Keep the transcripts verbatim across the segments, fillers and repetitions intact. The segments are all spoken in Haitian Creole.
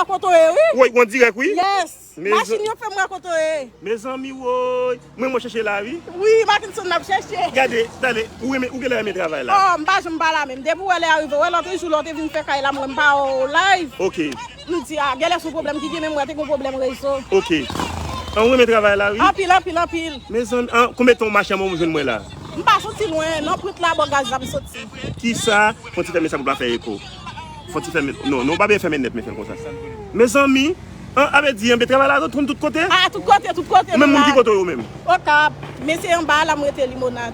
Kote w ye, wi. Woy, w an dirèk, wi. Yes. Machin yo fè m wè kote w ye. Mezanmi, woy. Mwen, mwen chèche la, wi. Wi, Mackenson n ap chèche. Gade, tande, ou renmen, ou genlè renmen travay la. Oh, m pa janm pa la menm. Depi w wè lè a rive, w wè lòt jou lè w te vin fè kay la, m wè m pa wè w live. Ok. M di, a, genlè se yon pwoblèm ki gen, men m wè te gen yon pwoblèm rezo. Ok. An, ou renmen travay la, wi. Anpil, anpil, anpil. Mezanmi, an, konbyen tan w mache anba w jwenn mwen la? M pa soti lwen, nan pwent la bò gaz la m soti. Kisa? Fon ti fèmen sa pou pa fè eko. Fon ti fèmen. Non, non, pa byen fèmen nèt, men fè l konsa. Mezanmi, an, avè di, anben travay la tonbe tout kote? A, tout kote, tout kote. Ou menm moun ki kote w menm? Okap, men se anba la m rete Limonad.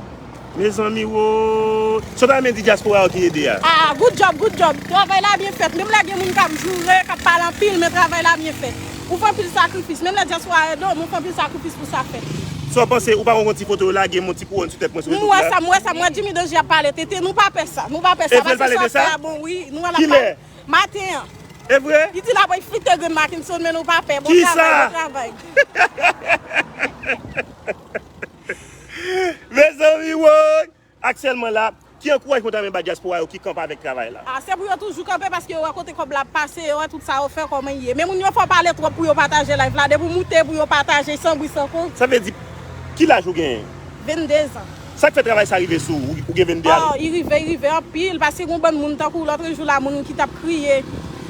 Mezanmi, wo. Sa w ta renmen di dyaspora yo ki ede a? A, good job, good job. Travay la byen fèt. Menm lè gen moun k ap joure, k ap pale anpil, men travay la byen fèt. Ou fè anpil sakrifis. Menm lè dyaspora ede w, men ou fè anpil sakrifis pou sa fèt. Sa w panse, ou pa wè yon ti foto yo lage, yon ti kouwòn sou tèt mwen sou rezo sosyo a? M wè sa, m wè sa, m wè Jimmy Danje ap pale tete, nou pa pè sa, nou pa pè sa. Evre l pale de sa? Bon, wi, nou wè l ap pale. Maten an. Evre? Li di l ap frite grenn Mackenson, men nou pa pè. Bon travay, bon travay. Mezanmi, woy! Aktyèlman la, ki ankourajman w ta renmen ba dyaspora yo ki kanpe avèk travay la? A, se pou yo toujou kanpe paske yo wè kote kòb la ap pase, yo wè tout sa yo fè kòman l ye. Men moun yo fò pale twòp pou yo pataje live la, depi w moute pou yo pataje san bri san kont. Sa vle di, ki laj ou genyen? Vennde zan. Sa k fè travay sa rive sou ou, ou gen vennde ane? Oh, li rive, li rive anpil, paske gen yon bann moun tankou lòt jou la, moun ki t ap kriye,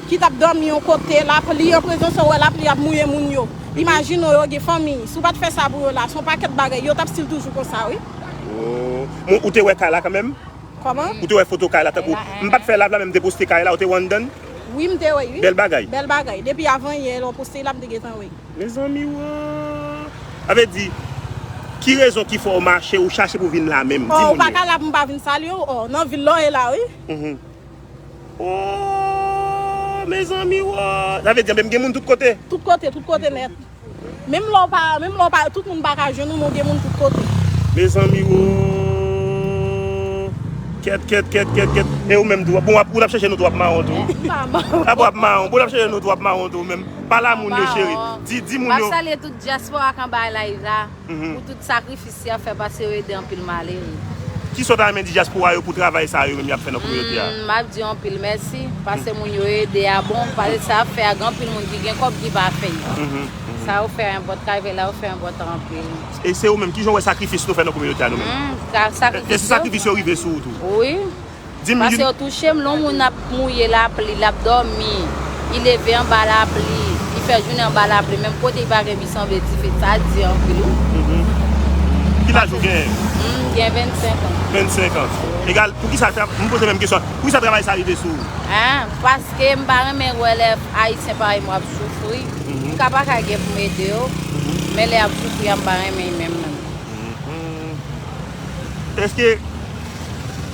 ki t ap dòmi yon kote, lapli, an prezan sa w wè lapli ap mouye moun yo. Imajine w, yo gen fanmi. Si w pa t fè sa pou yo la, se yon pakèt bagay, yo t ap still toujou konsa, wi. Oh. Bon, ou te wè kay la kanmenm? Kòman? Ou te wè foto kay la, tankou, m pa t fè live la, men m te poste kay la, ou te wè anndan l? Wi, m te wè, wi. Bèl bagay. Bèl bagay. Depi avan yè, lè w poste la, m te gentan wè. Mezanmi, wo. Sa vle di, ki rezon ki fè w mache, ou chache pou vin la menm? Di moun yo. Oh, ou pa ka la pou m pa vin salye w. Oh, nan vil la w ye la, wi. Mhm. Oh, mezanmi, wo. Sa vle di, anben, m gen moun tout kote. Tout kote, tout kote nèt. Menm lè w pa, menm lè w pa, tout moun pa ka jwenn ou, men w gen moun tout kote. Mezanmi, wo. Kèt, kèt, kèt, kèt, kèt. E ou menm tou? Bon, w ap, ou t ap chèche nou tou, w ap mawon tou. M pa mawon. A, bon, w ap mawon. Bon, w t ap chèche nou tou, w ap mawon tou, menm. Pale a moun yo, cheri. Di, di moun yo. M ap salye tout dyaspora k anba live la. Mhm. Pou tout sakrifis y ap fè, paske yo ede anpil malere. Kisa w ta renmen di dyaspora yo pou travay sa yo menm y ap fè nan kominote a? Hmm, m ap di yo anpil mèsi, paske moun yo ede a bon, paske sa y ap fè a, gen anpil moun ki gen kòb ki pa fè l. Mhm, mhm. Sa yo fè a enpòtan, travay la yo fè a enpòtan anpil. E se ou menm, kijan w wè sakrifis nou fè nan kominote a nou menm? Hmm, sa, sakrifis yo. Èske sakrifis yo rive sou ou tou? Wi. Di m, paske yo touche m, lè yon moun ap mouye lapli, l ap dòmi, li leve anba lapli, li fè jounen anba lapli, menm kote li pa gen bi sanble dife, sa di anpil, wi. Mhm. Ki laj ou genyen? M gen vennsenk an. Vennsenk an. Egal, poukisa tra-, m poze menm kesyon an. Poukisa travay sa rive sou ou? A, paske m pa renmen wè lè Ayisyen parèy mwen ap soufri. Mhm. M ka pa ka gen pou m ede yo, mhm, men lè y ap soufri a, m pa renmen menm, menm. Mhm. Èske,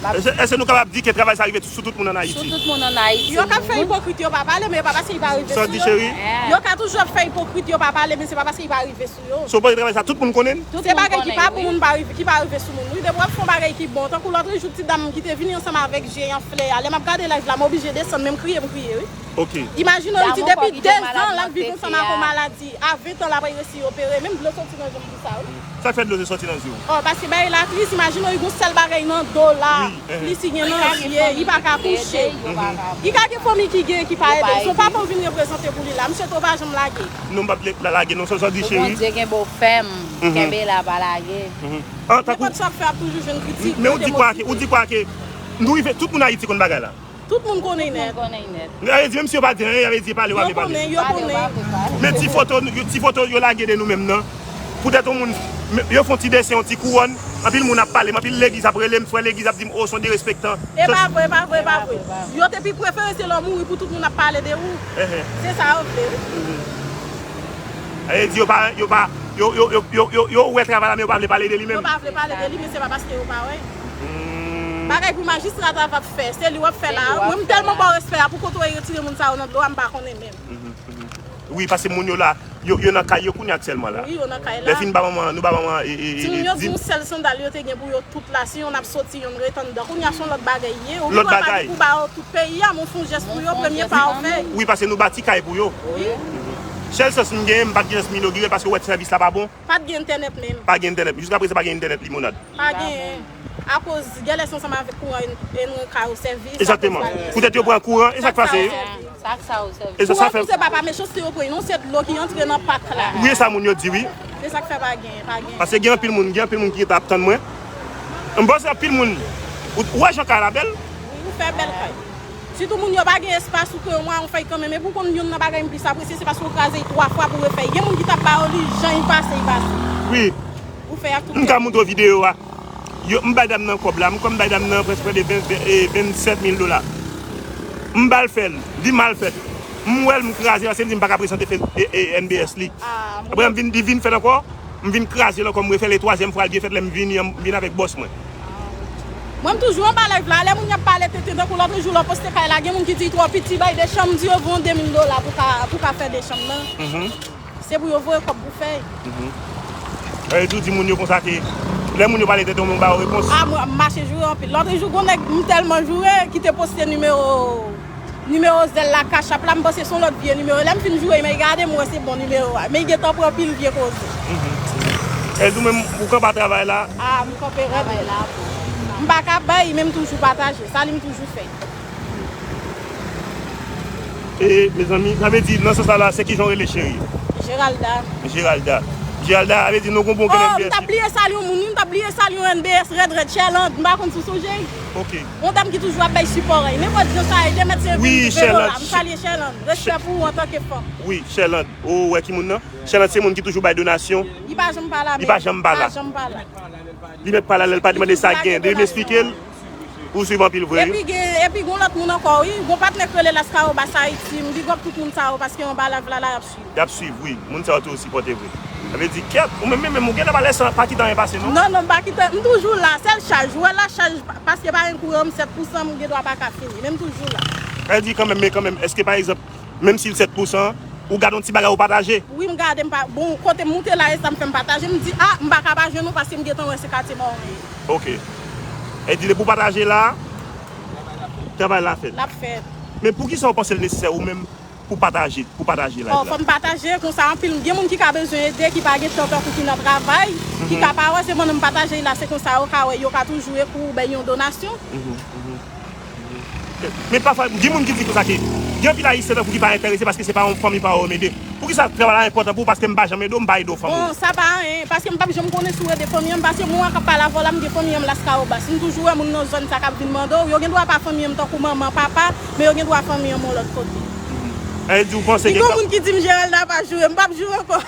èske, èske nou kapab di ke travay sa rive sou tout moun ann Ayiti? Sou tout moun ann Ayiti. Yo ka fè ipokrit, yo pa pale, men e pa paske li pa rive sou yo. Sa w di, cheri? Yo ka toujou ap fè ipokrit, yo pa pale, men se pa paske li pa rive sou yo. So, w panse travay sa, tout moun konnen? Se bagay ki pa bon, moun pa rive, ki pa rive sou moun. Wi, depi w ap fè yon bagay ki bon, tankou lòt jou, ti dam ki te vini ansanm avèk je an flè a, lè m ap gade live la, m oblije desann, men m kriye, m kriye, wi. Ok. Imajine w, li di depi de zan l ap viv ansanm ak yon maladi. A ven tan l ap resi opere. Menm dlo soti nan je m pou sa, wi. Sa k fè dlo te soti nan je w? Oh, paske bagay la tris, imajine w, li gon sèl bagay nan do la. Wi, eh. Li si gen nan je, li pa ka kouche. Li ka gen fanmi ki gen, ki pa ede. Se yon papa w vin reprezante pou li la. M swete w pa janm lage. Non, m p ap la-, la-, lage, non, sa w di, cheri? Pou Bondye kenbe w fèm, mhm, kenbe la, pa lage. Mhm. An, tankou nenpòt sa w ap fè, w ap toujou jwenn kritik, men ou di kwa ke, ou di kwa ke nou rive, tout moun Ayiti konn bagay la. Tout moun konnen nèt. Tout moun konnen nèt. Sa vle di, menm si yo pa di anyen, sa vle di, pale yo pa vle pale. Yo konnen, yo konnen. Men ti foto, ti foto yo lage de nou menm nan. Poutèt yon moun, yo fè yon ti desen, yon ti kouwòn. Anpil moun ap pale m, anpil legliz ap rele m, frè legliz ap di m, "Oh, se yon derespektan." E pa vre, e pa vre, e pa vre. Yo te pi prefere se lè w mouri pou tout moun ap pale de ou. Ehe. Se sa yo vle, wi. Mhm. Sa vle di, yo pa, yo pa, yo, yo wè travay la, men yo pa vle pale de li menm. Yo pa vle pale de li, men se pa paske yo pa wè. Hmm. Bagay pou majistra ta va fè, se li w ap fè la. Mwen, m tèlman ba w respè a, pou kote w retire moun sa yo nan dlo a, m pa konnen menm. Mhm, mhm. Wi, paske moun yo la, yo, yo nan kay yo kounye a aktyèlman la. Wi, yo nan kay la. Lè fin ba manman, nou ba manman, e, e, e, timoun yo di yon sèl sandal yo te gen pou yo tout la, si yonn ap soti, yonn ret anndan. Kounye a se yon lòt bagay ye. Ou gen dwa pa gen pou ba yo tout peyi a, men w fè yon jès pou yo, premye pa w fè. Wi, paske nou bati kay pou yo. Wi. Mhm. Sèl sans m genyen, m pa t gen chans m inogire l paske w wè sèvis la pa bon. Pa t gen entènèt menm. Pa gen entènèt. Jiska prezan pa gen entènèt Limonad. Pa genyen. Akoz gen lè se ansanm avèk kouran N R K yo sèvi. Egzakteman. Poutèt yo pran kouran, e sa k pase? Sa k sa yo sèvi? E sa, sa fè. Kouran tou se pa pa mechanste yo pran, non, se dlo ki antre nan pak la. Wi, e sa moun yo di, wi. Se sa k fè pa genyen, pa genyen. Paske gen anpil moun, gen anpil moun ki gentan ap tann mwen. M panse anpil moun. Ou, ou wè jan kay la bèl? Wi, ou fè bèl kay. Sitou moun yo pa gen espas ou kreye yon fèy kanmenm. Epi w konn youn nan bagay m plis apresye, se paske w kraze l twa fwa pou refè l. Gen moun ki t ap ba yo li, jan l pase, l pase. Wi. Ou fè ak tout kè. M ka montre w videyo a. Yo, m bay dam nan kòb la. M kwè m bay dam nan prèske prè de ven, ven, e, vennsèt mil dola. M ba l fè l. Li mal fèt. M wè l, m kraze l, paske m di m pa ka prezante fè, e, e, N B S li. Ah, m Apre, m vin, li vin fè l ankò. M vin kraze l ankò, m refè l, e twazyèm fwa l byen fèt, lè m vini an, m vin avèk bòs mwen. Mwen, m toujou anba live la. Lè moun y ap pale tenten, tankou lòt jou, lè w poste kay la, gen moun ki di l twò piti, bay de chanm, m di yo, voye yon de mil dola pou ka, pou ka fè de chanm nan. Mhm. Se pou yo voye kòb pou fè l. Mhm. E, tou di moun yo konsa ke lè moun yo pale tenten, ou menm ba yo repons. Ah, mwen, m mache joure anpil. Lòt jou, gon nèg m tèlman joure ki te poste nimewo, nimewo zèl la, Cash App la, m panse se yon lòt vye nimewo. Lè m fin joure, men gade m wè se bon nimewo a. Men gentan pran pil vye koze. Mhm. E tou menm, ou kanpe a travay la? Ah, m kanpe rèd. M pa ka bay, men m toujou pataje. Sa li m toujou fè. E, mezanmi, sa vle di, nan sans la, la, se kijan w rele, cheri? Geralda. Geralda. Geralda, sa vle di, nou gon bon grenn Oh, m N B S. T ap bliye salye yon moun, wi, m t ap bliye salye yon N B S rèd, rèd, Sherlande, m pa konn si w sonje. Ok. Yon dam ki toujou ap bay sipò, wi. Nenpòt jan sa ye, de mèt se Wi, vennde dola. Sherlande. M salye Sherlande. Respè pou ou antanke fanm. Wi, Sherlande. Ou wè ki moun nan? Sherlande se moun ki toujou bay donasyon. Li pa janm pa la, Li pa janm pa la. Pa janm pa la. Li mèt pa la, lè l pa demande sa k gen. Depi m esplike l, ou swiv anpil vre, wi. Epi gen, epi gon lòt moun ankò, wi. Gon patnè k rele Lascahobas Haïti. M big up tout moun sa yo, paske anba live la, la, y ap swiv. Y ap swiv, wi. Moun sa yo toujou sipòte vre. Sa vle di, kèt, ou menm, menm, ou gentan pa lèse, pa kite anyen pase, non? Non, non, m pa kite, m toujou la. Sèl chaj, ou wè la chaj, paske pa gen kouran, m sèt pousan, m gen dwa pa ka fini. Men m toujou la. Sa vle di, kanmenm, men kanmenm, èske, pa egzanp, Menm si l sèt pousan, ou gade yon ti bagay ou pataje. Wi, m gade, m pa, bon, kote m moute la, e sa m fè m pataje. M di, ah, m pa ka pa jwenn ou paske m gentan wè se katye pa w mwen ye. Ok. E di, depi w pataje la, travay la fèt. L ap fèt. Men poukisa w panse l nesesè ou menm pou pataje, pou pataje live la? Oh, fò m pataje, konsa anpil, gen moun ki ka bezwen ede, ki pa gen tan tankou ki nan travay, ki ka pa wè, se pandan m pataje la, se konsa yo ka wè, yo ka toujou ekri w bay yon donasyon. Mhm, mhm. Men pafwa, gen moun ki di konsa ke gen anpil Ayisyen tankou ki pa enterese paske se pa yon fanmi pa yo m ede. Poukisa travay la enpòtan pou ou? Paske m pa janm ede w, m pa ede w fanmi w. Bon, sa pa anyen, paske m p ap janm konnen si w ede fanmi an m, paske mwen k ap pale avè w la, m gen fanmi an m Lascahobas. M toujou wè moun nan zòn sa k ap vin mande w, yo gen dwa pa fanmi an m tankou manman, papa, men yo gen dwa fanmi an m yon lòt kote. Sa vle di ou panse gen moun ki di m Geralda pa joure, m p ap joure ankò.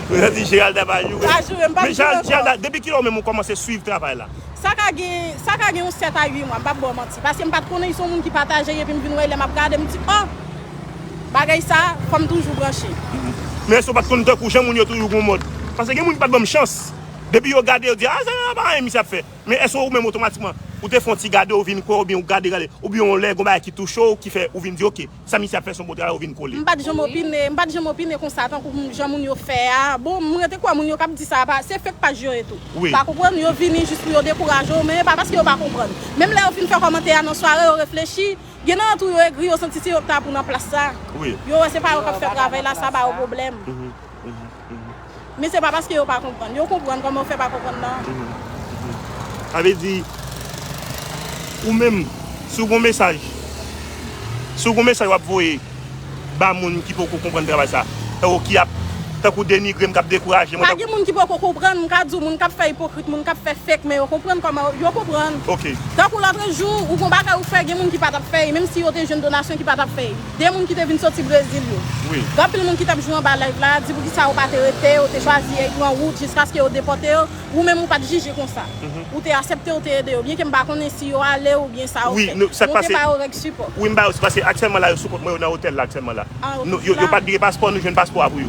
Ou santi Geralda pa joure? Pa joure, m p ap joure ankò. Men Geralda, depi kilè ou menm ou kòmanse swiv travay la? Sa ka gen, sa ka gen yon sèt a uit mwa, m p ap ba w manti. Paske m pa t konnen li se yon moun ki pataje, epi m vin wè lè m ap gade, m di, oh! Bagay sa, fò m toujou branche. Men èske w pa t konn tankou jan moun yo toujou gon mòd? Paske gen moun ki pa t ban m chans. Depi yo gade, yo di, ah, sa pa anyen misye ap fè. Men èske ou menm otomatikman, ou te fè yon ti gade, ou vin kwè, oubyen ou gade, gade, oubyen yon lè, gon bagay ki touche w, ki fè ou vin di, ok, sa misye ap fè se yon bon travay, ou vin kole. M pa t janm opine, m pa t janm opine konsa tankou jan moun yo fè a. Bon, m rete kwè moun yo k ap di sa, pa, se fake paj yo ye tou. Wi. Pa konprann, yo vini jis pou yo dekouraje w, men e pa paske yo pa konprann. Menm lè yo fin fè kòmantè a nan sware, yo reflechi, gen nan tou yo egri, yo santi se yo k ta pou nan plas sa. Wi. Yo wè se pa yo k ap fè travay la, sa ba yo pwoblèm. Mhm, mhm, mhm. Men se pa paske yo pa konprann. Yo konprann, kòman w fè pa konprann nan? Mhm, mhm. Sa vle di, ou menm, si w gon mesaj, si w gon mesaj w ap voye ba moun ki poko konprann travay sa, tankou ki ap, tankou denigre m, k ap dekouraje mwen, Pa gen moun ki poko konprann, m ka di w, moun k ap fè ipokrit, moun k ap fè fake, men yo konprann kòman yo konprann. Ok. Tankou lòt jou, ou gon bagay ou fè, gen moun ki pa t ap fè, menm si yo te jwenn donasyon ki pa t ap fè. De moun ki te vin soti Brezil yo. Wi. Gen anpil moun ki t ap jwe anba live la, di poukisa yo pa te rete, yo te chwazi pran wout jiskaske yo depòte yo. Ou menm ou pa t jije konsa. Mhm. Ou te aksepte, ou te ede yo. Byenke m pa konnen si yo ale oubyen sa yo fè. Wi, nou, sa k pase, nou te ba yo règ sipò. Wi, m ba yo, se paske aktyèlman la, yo sou kont mwen, yo nan otèl la aktyèlman la. Ah, ok. Nou, yo, yo pa t gen paspò, nou jwenn paspò a pou yo.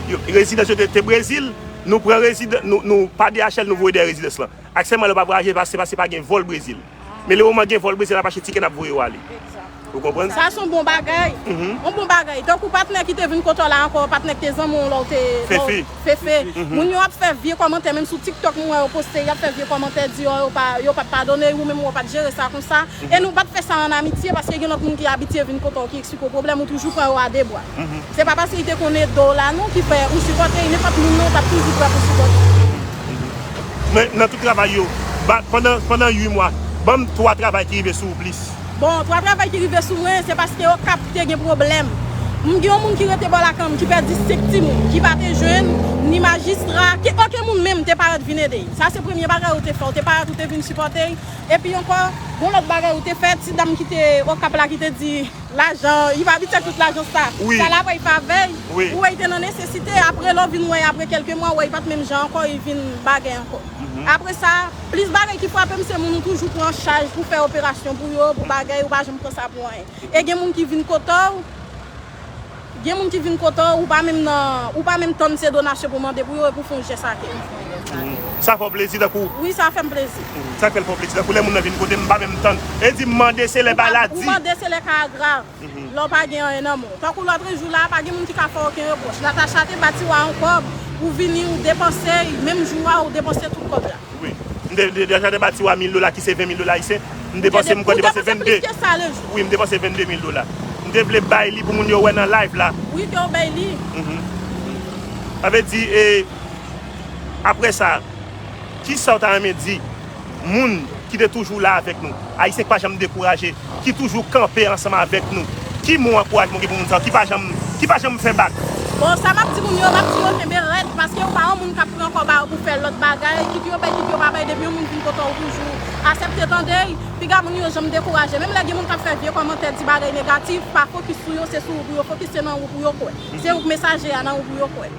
Yo, rezidans yo te, te Brezil, nou pran rezidans, nou, nou pa D H L, nou voye dèyè rezidans lan. Aktyèlman, yo pa vwayaje, paske, paske pa gen vòl Brezil. Men le moman gen vòl Brezil ap achte tikè, n ap voye yo ale. Egzak. Ou konprann? Sa se yon bon bagay. Yon bon bagay. Tankou patnè ki te vin kote w la ankò, patnè ki te zanmi w lè w te, lè w Fefe. Fefe. Moun yo ap fè vye kòmantè, menm sou TikTok, mwen wè yo poste, y ap fè vye kòmantè, di yo, yo pa, yo pa t padone, ou menm ou pa t jere sa konsa. E nou pa t fè sa an amitye, paske gen lòt moun ki abitye vin kote w, ki eksplike w pwoblèm, ou toujou pran yo a de bra. Se pa paske li te konn ede w la, non, ki fè ou sipòte l, nenpòt moun, non, t ap toujou prè pou sipòte l. Men nan tout travay yo, ba, pandan, pandan uit mwa, ban m twa travay ki rive sou ou plis. Bon, twa travay ki rive sou mwen, se paske Okap te gen pwoblèm. M gen yon moun ki rete bò lakay m, ki pèdi senk timoun, ki pa te jwenn ni majistra, ki okenn moun menm te parèt vin ede l. Sa se premye bagay ou te fè, ou te parèt, ou te vin sipòte l. Epi ankò, gon lòt bagay ou te fè, ti dam ki te Okap la ki te di, lajan, li pa abitye ak tout lajan sa. Wi. Sa la pa avè l. Wi. Ou wè li te nan nesesite, apre lè w vin wè, apre kèlke mwa, ou wè li pa t menm jan ankò, li vin bagay ankò. Apre sa, plis bagay ki frape m, se moun ou toujou pran chaj pou fè operasyon pou yo, pou bagay, ou pa janm pran sa pou anyen. E gen moun ki vin kote w, gen moun ki vin kote w, ou pa menm nan, ou pa menm tann se donasyon pou mande pou yo, epi w fè yon jès ak yo. Sa fè w plezi tankou. Wi, sa fè m plezi. Sa k fè l fè w plezi tankou lè moun nan vin kote m, m pa menm tann. E di m mande se lè maladi. Ou mande se lè ka a grav. Lè w pa gen anyen nan men w. Tankou lòtrejou la, pa gen moun ki ka fè w okenn repwòch. Natacha te ba Tiwa yon kòb, ou vini, ou depanse, menm jou a, ou depanse tout kòb la. Wi. M te, te, te, te ba Tiwa mil dola ki se ven mil dola ayisyen. M depanse, m kwè depanse vennde. Wi, m depanse vennde mil dola. M te vle bay li pou moun yo wè nan live la. Wi, ke w bay li. Sa vle di, e, apre sa, kisa w ta renmen di moun ki te toujou la avèk nou, Ayisyen ki pa janm dekouraje, ki toujou kanpe ansanm avèk nou? Ki mo ankourajman w gen pou moun sa yo ki pa janm, ki pa janm fè bak? Bon, sa m ap di moun yo, m ap di yo kenbe rèd, paske ou pa yon moun k ap pran kòb a yo pou fè lòt bagay, kit yo bay, kit yo pa bay, depi yon moun vin kote w, ou toujou aksepte tande l, piga moun yo janm dekouraje. Menm lè gen moun k ap fè vye kòmantè, di bagay negatif, pa fokis sou yo, se sou ou pou yo fokis, se nan ou pou yo kwè. Se ou k mesaje a, nan ou pou yo kwè.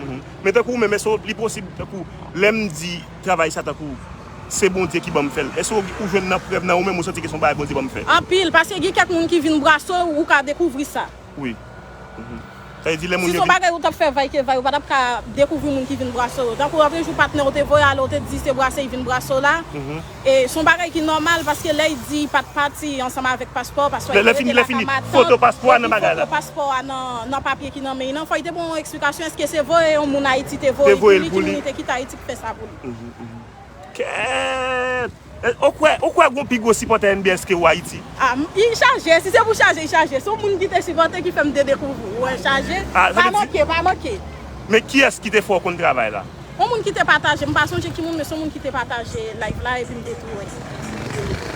Men tankou ou menm, èske li posib, tankou, lè m di travay sa, tankou, se Bondye ki ban m fè l. Èske w, ou jwenn nan prèv nan ou menm ou santi ke se yon bagay Bondye ban m fè? Anpil, paske gen kèk moun ki vin brase w, ou ka dekouvri sa. Wi. Sa vle di lè moun yo. Si se yon bagay ou t ap fè vay ke vay, ou pa t ap ka dekouvri moun ki vin brase w yo. Tankou lòtrejou patnè w te voye ale, ou te di se brase li vin brase w la. E se yon bagay ki nòmal, paske lè l di pa t pati ansanm avèk paspò, paspò li te rete nan kay matant, epi foto paspò a nan papye ki nan men l lan, fò l te ba w yon eksplikasyon, èske se voye yon moun Ayiti te voye l pou li, ki moun li te kite Ayiti pou fè sa pou li. Kèt! Ou kwè, ou kwè gon pi gwo sipòtè N B S ke ou Ayiti? Ah, li chaje, si se pou chaje, li chaje. Se yon moun ki te sipòte ki fè m te dekouvri w. Ou wè, chaje. Pa manke, pa manke. Men kiyès ki te fè w konn travay la? Yon moun ki te pataje, m pa sonje ki moun, men se yon moun ki te pataje live la epi m te tou wè.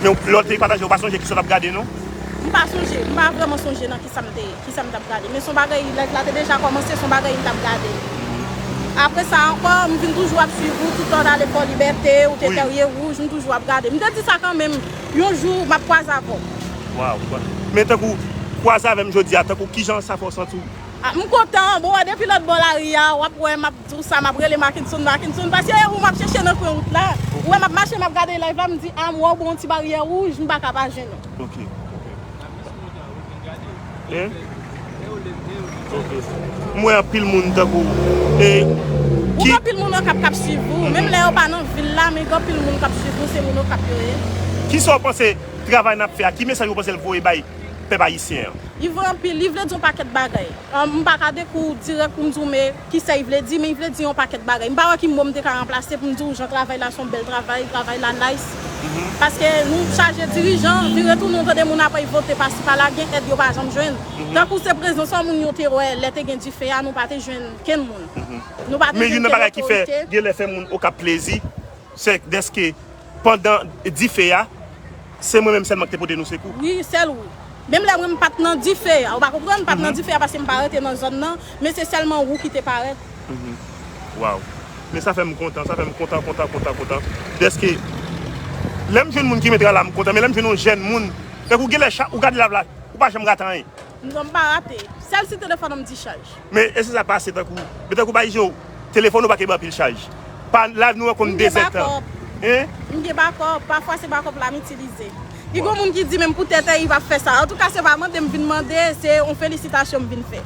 Men lè w te pataje, ou pa sonje kisa w t ap gade non? M pa sonje, m pa vrèman sonje nan kisa m te, kisa m t ap gade. Men se yon bagay, live la te deja kòmanse, se yon bagay m t ap gade. Apre sa ankò, m vin toujou ap swiv ou, tout lè w t ale Fò Libète, ou te Tèrye Wouj, m toujou ap gade. M te di sa kanmenm, yon jou m ap kwaze avè w. Waw. Men tankou, kwaze avè m jodi a, tankou kijan sa fè w santi w? Ah, m kontan, bon, wè depi lòt bò lari a, w ap wè m ap di w sa, m ap rele Mackenson, Mackenson, paske e ou m ap chèche nan kwen wout la. Ou wè m ap mache, m ap gade live la, m di, ah, m wè w bò yon ti baryè wouj, m pa ka pa jwenn ou. Ok. Hein? Ok. M wè anpil moun tankou. E, ou gen anpil moun Okap k ap swiv ou. Menm lè yo pa nan vil la, men gen anpil moun k ap swiv ou, se moun Okap yo ye. Kisa w panse travay n ap fè a? Ki mesaj ou panse l voye bay pèp ayisyen an? Li voye anpil, li vle di yon pakèt bagay. M pa ka dekri w dirèk pou m di w, men kisa l vle di, men l vle di yon pakèt bagay. M pa wè ki mo m te ka ranplase pou m di w jan travay la se yon bèl travay, travay la nice. Paske nou chaje dirijan, vire tounen w tande moun ap vote pasi pala, gen èd yo pa janm jwenn. Tankou se prezans yon moun yo te wè lè te gen dife a, nou pa te jwenn kenn moun. Nou pa te jwenn kenn otorite. Men youn nan bagay ki fè, genlè fè moun Okap plezi, se dèske pandan dife a, se mwen menm sèlman ki te pote nou sekou. Wi, sèl ou. Menm lè mwen m pa t nan dife a, ou pa konprann, m pa t nan dife a paske m pa rete nan zòn nan, men se sèlman ou ki te parèt. Waw. Men sa fè m kontan, sa fè m kontan, kontan, kontan, kontan. Dèske lè m jwenn moun ki mete la, m kontan, men lè m jwenn yon jèn moun, tankou genlè cha-, ou gade live la, ou pa janm rate anyen. Non, m pa rate. Sèl si telefòn an m dichaj. Men èske sa pase tankou, men tankou bay je w, telefòn ou pa kenbe anpil chaj. Pa live nou an konn de zèdtan. Hein? M gen bakòp. Pafwa se bakòp la m itilize. Li gon moun ki di menm pou tèt li p ap fè sa. Antouka se pa mande m vin mande, se yon felisitasyon m vin fè.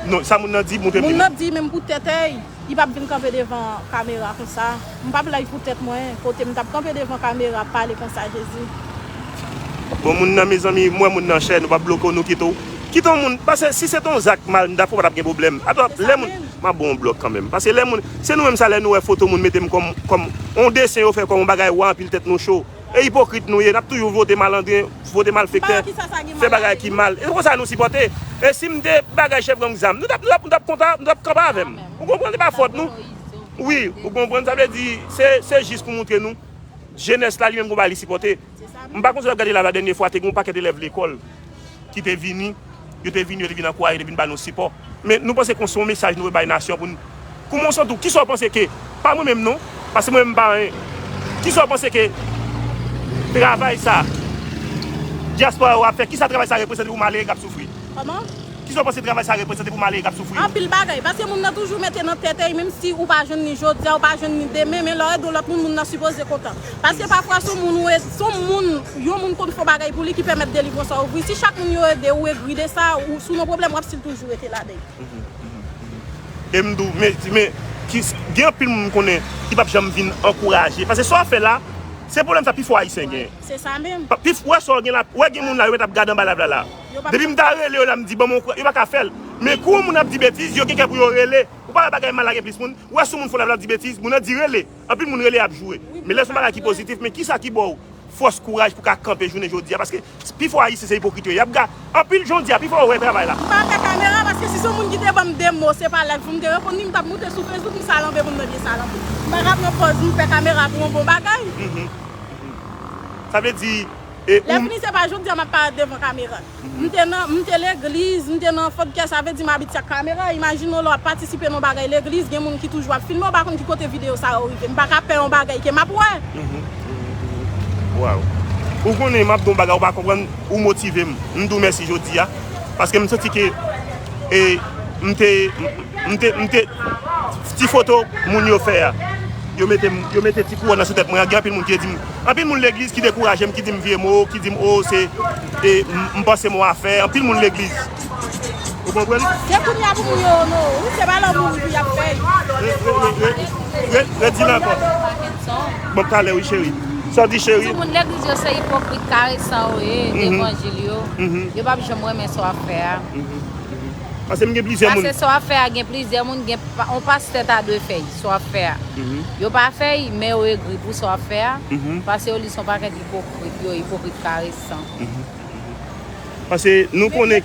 Non, sa moun nan di, montre m li. Moun nan di menm pou tèt li, li p ap vin kanpe devan kamera konsa. M p ap live pou tèt mwen, kote m t ap kanpe devan kamera ap pale konsa, Jezi. Bon, moun nan, mezanmi, m wè moun nan chè, nou p ap bloke w, nou kite w. Kite yon moun, paske si se te yon zak mal, m dakò pa t ap gen pwoblèm. Atò, lè moun, m ap ba w yon blòk kanmenm. Paske lè moun, se nou menm sa, lè nou wè foto moun mete m kòm, kòm yon desen yo fè kòm yon bagay wa anpil tèt nou cho. E ipokrit nou ye, n ap toujou vote malandren, vote malfektè, fè bagay ki mal. E se konsa nou sipòte. E si m te bagay chèf gang zam, nou t ap, nou t ap, nou t ap kontan, nou t ap kanpe avè m. Ou konprann, se pa fòt nou. Wi, ou konprann, sa vle di, se, se jis pou montre nou, jenès la li menm gon bagay li sipòte. M pa konn si w ap gade live la, dènye fwa, te gen yon pakèt elèv lekòl ki te vini, yo te vini, yo te vin ankouraje, yo te vin ba nou sipò. Men nou panse kon se yon mesaj nou vle bay nasyon pou n, kòman w santi w? Kisa w panse ke, pa mwen menm non, paske mwen menm m pa anyen. Kisa w panse ke travay sa dyaspora yo ap fè, kisa travay sa reprezante pou malere k ap soufri? Kòman? Kisa w panse travay sa reprezante pou malere k ap soufri yo? Anpil bagay, paske moun nan toujou mete nan tèt li, menm si ou pa jwenn li jodi a, ou pa jwenn li demen, men lè w ede yon lòt moun, moun nan sipoze kontan. Paske pafwa se yon moun ou ede, se yon moun, yon moun konn fè yon bagay pou li ki pèmèt delivrans sa ouvri. Si chak moun yo ede ou egri de sa, ou si w nan pwoblèm, w ap still toujou rete ladan l. E m di w, men, men, ki, gen anpil moun m konnen ki p ap janm vin ankouraje. Paske sa w ap fè la, se pwoblèm sa pifò Ayisyen genyen. Se sa menm. Pa- Pif, wè sa w gen la, wè gen moun la, yo mèt ap gade anba live la la. Yo p ap Depi m ta rele yo la, m di, ban m yon kwen, yo pa ka fè l. Men kou yon moun ap di betiz, yo gen kè pou yo rele. Ou pa wè bagay mal la gen plis moun. Ou wè si yon moun fè live la ap di betiz, moun nan di rele. Anpil moun rele ap joure. Men lè se yon bagay ki pozitif, men kisa ki ba w fòs, kouraj pou w ka kanpe jounen jodi a? Paske pifò Ayisyen se ipokrit yo ye. Y ap ga-, anpil jan w di a, pifò yo wè travay la. M pa fè kamera paske si se yon moun ki te ban m de mo, se pa live pou m te reponn li, m t ap moute sou Facebook, m salanbe moun nan byen salanbe. M pa ka pran pòz m fè kamera pou yon bon bagay. Mhm. Sa vle di, e, Lè ou fini, se pa jodi a m ap parèt devan kamera. M te nan, m te legliz, m te nan Fodkè, sa vle di m abitye ak kamera. Imajine w lè w ap patisipe nan yon bagay legliz, gen moun ki toujou ap filme, w pa konn ki kote videyo sa yo rive. M pa ka pè yon bagay ke m ap wè. Mhm, mhm, mhm. Waw. Ou konnen, m ap di w yon bagay, ou pa konprann, ou motive m. M di w mèsi jodi a, paske m santi ke, e, m te, m te, m te, ti foto moun yo fè a. Yo mete m, yo mete ti kouwòn nan sou tèt mwen an. Gen anpil moun ki di m, anpil moun legliz ki dekouraje m, ki di m vye mo, ki di m, o, se, e, m, m panse m yon afè. Anpil moun legliz. Ou konprann? Se kounye a pou moun yo onore w, wi, se pa lè w mouri pou y ap fè l. Re, re, re, re, re, redi l ankò. Bon, talè, wi, cheri. Sa w di, cheri? Timoun legliz yo se ipokrit karesan yo ye, mhm, levanjil yo. Mhm. Yo p ap janm renmen sa w ap fè a. Mhm. Paske m gen plizyè moun. Paske sa w ap fè a, gen plizyè moun, gen pa, yon pastè ta dwe fè l, sa w ap fè a. Mhm. Yo pa fè l, men yo egri pou sa w ap fè a. Mhm. Paske yo li se yon pakèt ipokrit, yo ipokrit karesan. Mhm. Paske nou konnen.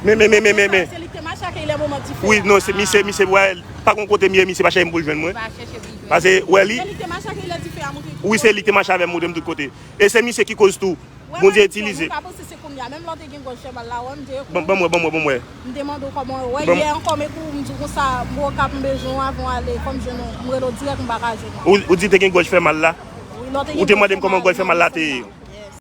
Men, men, men, men, men, men. Se li ki te mache ak li lè moman dife a. Wi, non, se misye, misye, wè, pa gon kote m ye, misye pa chèche m pou l jwenn mwen. Pa chèche pou l jwenn. Paske, wè li. Se li ki te mache ak li lè dife a monte tou. Wi, se li ki te mache avè m montre m tout kote. E se misye ki koz tou. Wè, Bondye itilize. Mwen ka panse se kounye a, menm lè w te gen gòj fè mal la, wè, m te ekri w. Ban, ban m wè, ban m wè, ban m wè. M te mande w kòman w wè. Yè ankò, m ekri w, m di w konsa, m Okap, m bezwen w, avè w ale, fò m jwenn ou, m rele w dirèk, m pa ka jwenn ou. Ou, ou di te gen gòj fè mal la? Wi, lè w te gen gòj fè mal, ou te mande m kòman gòj fè mal la te ye.